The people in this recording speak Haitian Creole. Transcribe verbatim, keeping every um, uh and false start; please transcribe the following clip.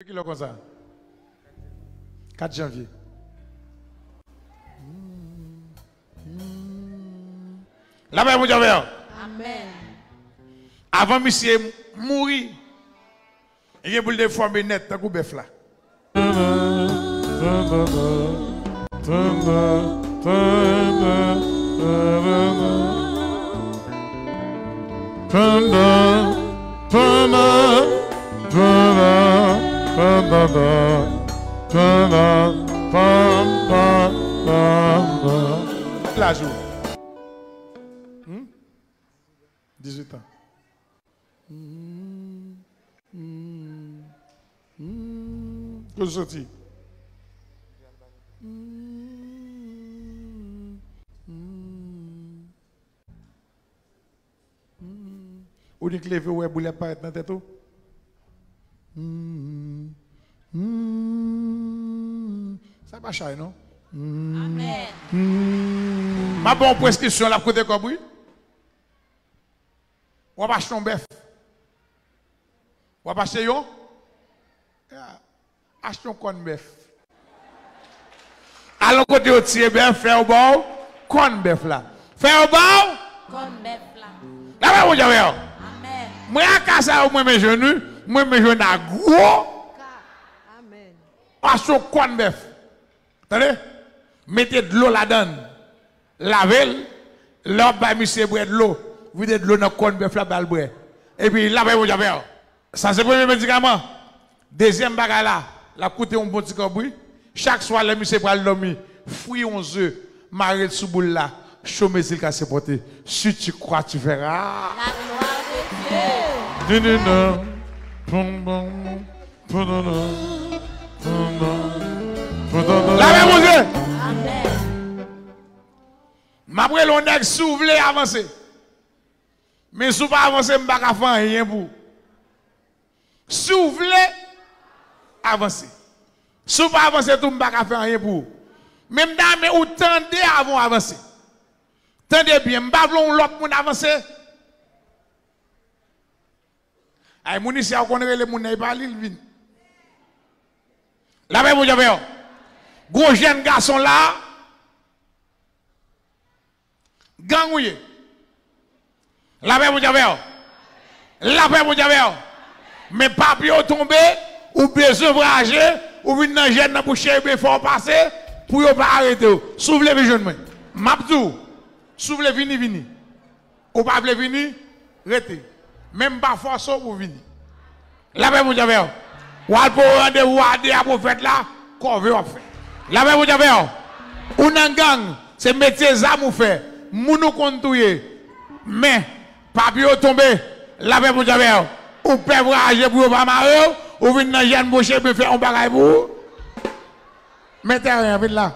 Ki lè konsa? Kat janvye. Lapè Bondye avè w. Amèn. Avan misye mouri, li gen pou l te fòme nèt tankou bèf la. Laj ou? Hmm? Dizuit an. Hmm, hmm, hmm. Kote w soti? Hmm, hmm, hmm. Ou nik leve, ou wè boulèt parèt nan tèt ou? Hmm, hmm. Sa pa chay, non? Hmm, amèn. Hmm. M ap ba w yon preskripsyon, l ap koute kòb, wi. W ap achte yon bèf. W ap achte yon? Ya. Achte yon kòn bèf. Al yon kote yo tiye bèf, fè yo ba w kòn bèf la. Fè yo ba w? Kòn bèf la. Lapè Bondye avè w. Amèn. Mwen, a ka sa yo, mwen renmen jwenn, wi. Mwen renmen jwenn a gwo ka. Amèn. Achte yon kòn bèf. Tande? Mete dlo ladan l. Lave l. Lè w ap bay misye bwè dlo, vide dlo nan kòn bèf la, ba l bwè. Epi lapè Bondye avè w. Sa se premye medikaman. Dezyèm bagay la, l ap koute yon bon ti kòb, wi. Chak swa lè misye pral dòmi, fri yon ze, mare l sou boul la, chome si l ka sipòte. Si tu crois, tu verras. La gloire de Dieu. Dindindan, pom, pom, pom, pom, pom, pom. Lapè Bondye. Amèn. M ap rele yon nèg, si w vle avanse. Men si w pa avanse, m pa ka fè anyen pou ou. Si w vle avanse. Si w pa avanse tou, m pa ka fè anyen pou ou. Men m ta renmen ou tande avan w avanse. Tande byen, m pa vle yon lòt moun avanse. Ay, moun isi a, ou konn rele moun nan, e pa li, l vini. Lapè Bondye avè w. Gwo jèn gason la, gang ou ye. Lapè Bondye avè w. Lapè Bondye avè w. Men papye w tonbe, ou bezwen vwayaje, ou vin nan jèn nan pou cheri ben fè w pase, pou yo pa arete w. Si w vle vin jwenn mwen, m ap di w, si w vle vini, vini. Ou pa vle vini, rete. Men m pa fòse w pou w vini. Lapè Bondye avè w. W al pou yon randevou a de a pwofèt la, kòve w ap fè. Lapè Bondye avè w. Ou nan gang, se metye zam ou fè. Moun ou konn touye. Men, papye w tonbe. Lapè Bondye avè w. Ou pè vwayaje pou yo pa mare w, ou vin nan jèn bouche, men fè yon bagay pou ou. Men tèren an, vin la.